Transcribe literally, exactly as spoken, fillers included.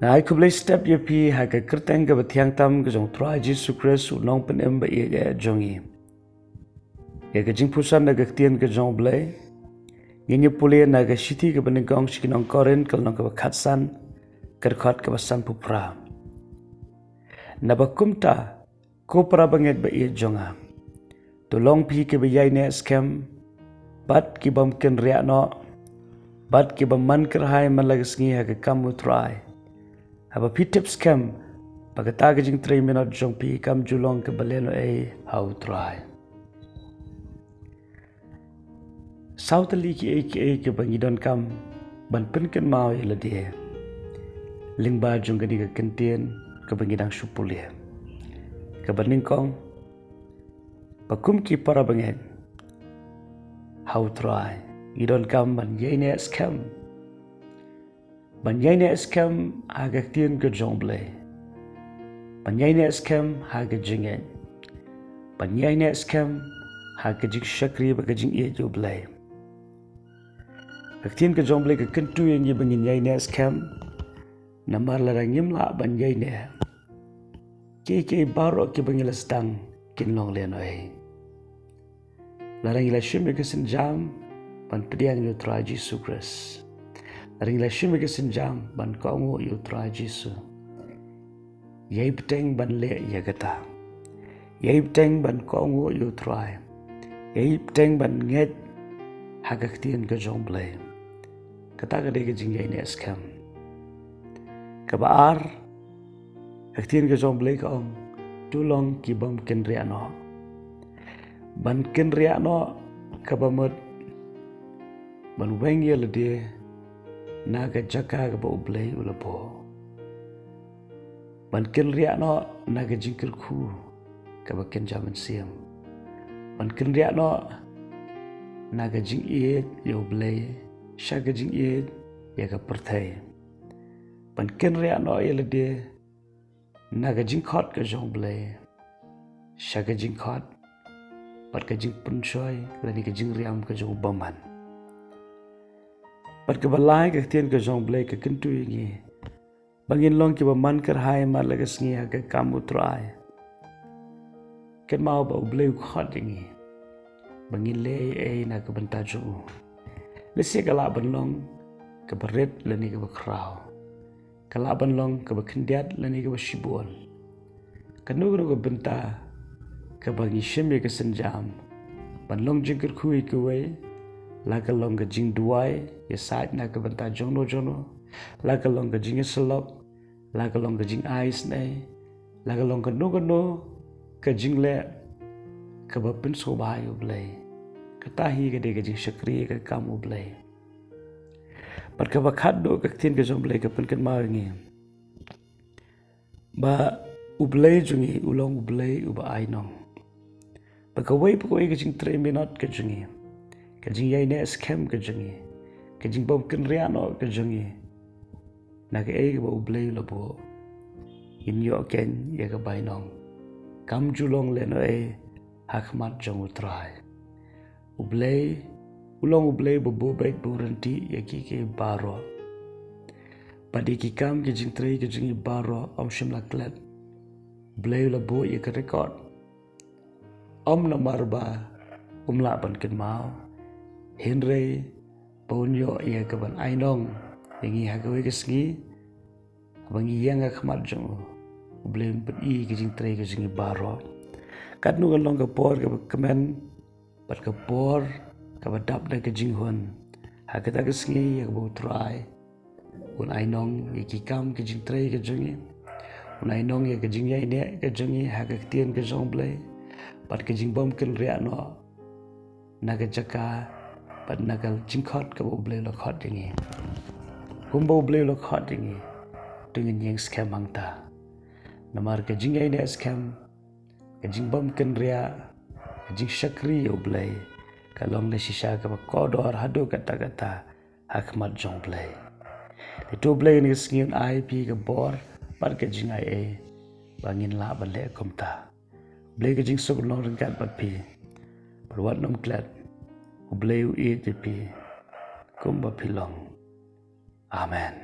Nga ai khublei step ïa phi ha ka kyrteng kaba thiang tam ka jong Trai Jisu Khrist, u nongpynim ba ïeit jong ngi. Ïa ka jingpuson da ka ktien ka jong U Blei, ngin ïa pule na ka shithi kaba nyngkong sha ki nong Korinth, ka lynnong kaba khatsan, ka dkhot kaba sanphew phra. Naba kumta, ko para bangeit ba ïeit jong nga, to long phi kiba ïaineh skhem, bad ki bym kynriah noh, bad ki bym man kyrhai man la ka sngi ha ka kam U Trai. Haba phi tip skhem ba kata ka jingtrei minot jong phi kam ju long kaba lehnohei ha U Trai. Saw tylli kiei kiei kiba ngi donkam ban pynkynmaw ïa lade lyngba jong kane ka kyntien kaba ngi dang shu pule. Kaba nyngkong, ba kum ki para bangeit ha U Trai, ngi donkam ban ïaineh skhem. Ban ïaineh skhem ha ka ktien ka jong U Blei. Ban ïaineh skhem ha ka jingngeit. Ban ïaineh skhem ha ka jingshakri bad ka jingïeit ïa U Blei. Ka ktien ka jong U Blei ka kyntu ïa ngi ba ngin ïaineh skhem. Namar lada ngim lah ban ïaineh, kiei kiei baroh kiba ngi la sdang kin long lehnohei. Lada ngi la shim ïa ka sienjam ban pdiang ïa U Trai Jisu Khrist, lada ngi la shim ïa ka sienjam ban kohnguh ïa U Trai Jisu, ïai bteng ban leh ïa kata. Ïai bteng ban kohnguh ïa U Trai. Ïai bteng ban ngeit ha ka ktien ka jong U Blei. Kata ka dei ka jingïaineh skhem. Kaba ar, ka ktien ka jong U Blei ka ong, to long ki bym kynriah noh. Ban kynriah noh kaba mut ban weng ïa lade na ka jaka kaba U Blei u la buh. Ban kynriah noh na ka jingkyrkhu kaba kynja mynsiem. Ban kynriah noh na ka jingïeit ïa U Blei sha ka jingïeit ïa ka pyrthei. Ban kynriah noh ïa lade na ka jingkhot ka jong U Blei sha ka jingkhot bad ka jingpynshoi lane ka jingriam ka jong u bymman. Bad kaba lai, ka ktien ka jong U Blei ka kyntu ïa ngi ba ngin long kiba man kyrhai man la ka sngi ha ka kam U Trai. Kynmaw ba U Blei u khot ïa ngi ba ngin leh ei ei na ka bynta jong u. Lehse ka lah ban long kaba rit lane kaba khraw. Ka lah ban long kaba khyndiat lane kaba shibun. Kano kano ka bynta kaba ngi shim ïa ka sienjam ban long jingkyrkhu ïa kiwei, la ka long ka jingduwai ïasaid na ka bynta jongno jongno, la ka long ka jingïasyllok, la ka long ka jingai isynei, la ka long kano kano ka jingleh kaba pynsngewbha ïa U Blei, kata hi ka dei ka jingshakri ïa ka kam U Blei. Bad kaba khatduh, ka ktien ka jong U Blei ka pynkynmaw ïa ngi ba U Blei jong ngi u long U Blei uba ainong. Ba kawei pa kawei ka jingtrei minot ka jong ngi, ka jingïaineh skhem ka jong ngi, ka jingbym kynriah noh ka jong ngi na kaei kaba U Blei u la buh, ngin ïoh keiñ ïa ka bainong. Kam ju long lehnohei ha khmat jong U Trai. U Blei u long U Blei uba buh beit, uba ryntih ïa kiei kiei baroh. Bad ïa ki kam ki jingtrei ki jong ngi baroh ym shym la klet. U Blei u la buh ïa ka record. Ym namar ba um lah ban kynmaw, hynrei ba un ïoh ïa ka ban ainong ïa ngi ha kawei ka sngi, haba ngi ïeng ha khmat jong u. U Blei un pyni ïa ki jingtrei ki jong ngi baroh. Katno kan long ka por kaba kmen bad ka por kaba dap da ka jinghun, ha kata ka sngi ïa kaba U Trai un ainong ïa ki kam ki jingtrei ki jong ngi, un ainong ïa ka jingïaineh ka jong ngi ha ka ktien ka jong U Blei, bad ka jingbym kynriah noh na ka jaka bad na ka jingkhot kaba U Blei u la khot ïa ngi. Kumba U Blei u la khot ïa ngi, to ngin ïeng skhem hangta. Namar ka jingïaineh skhem, ka jingbym kynriah, ka jingshakri ïa U Blei, ka long da shisha kaba kordor haduh katta katta ha khmat jong U Blei. Te to U Blei kane ka sngi un ai ïa phi ka bor bad ka jingaiei ba ngin lah ban leh kumta. U Blei ka jingsuk un long ryngkat bad phi. Bad wat nym klet, U Blei u ïeit ïa phi kumba phi long. Amen.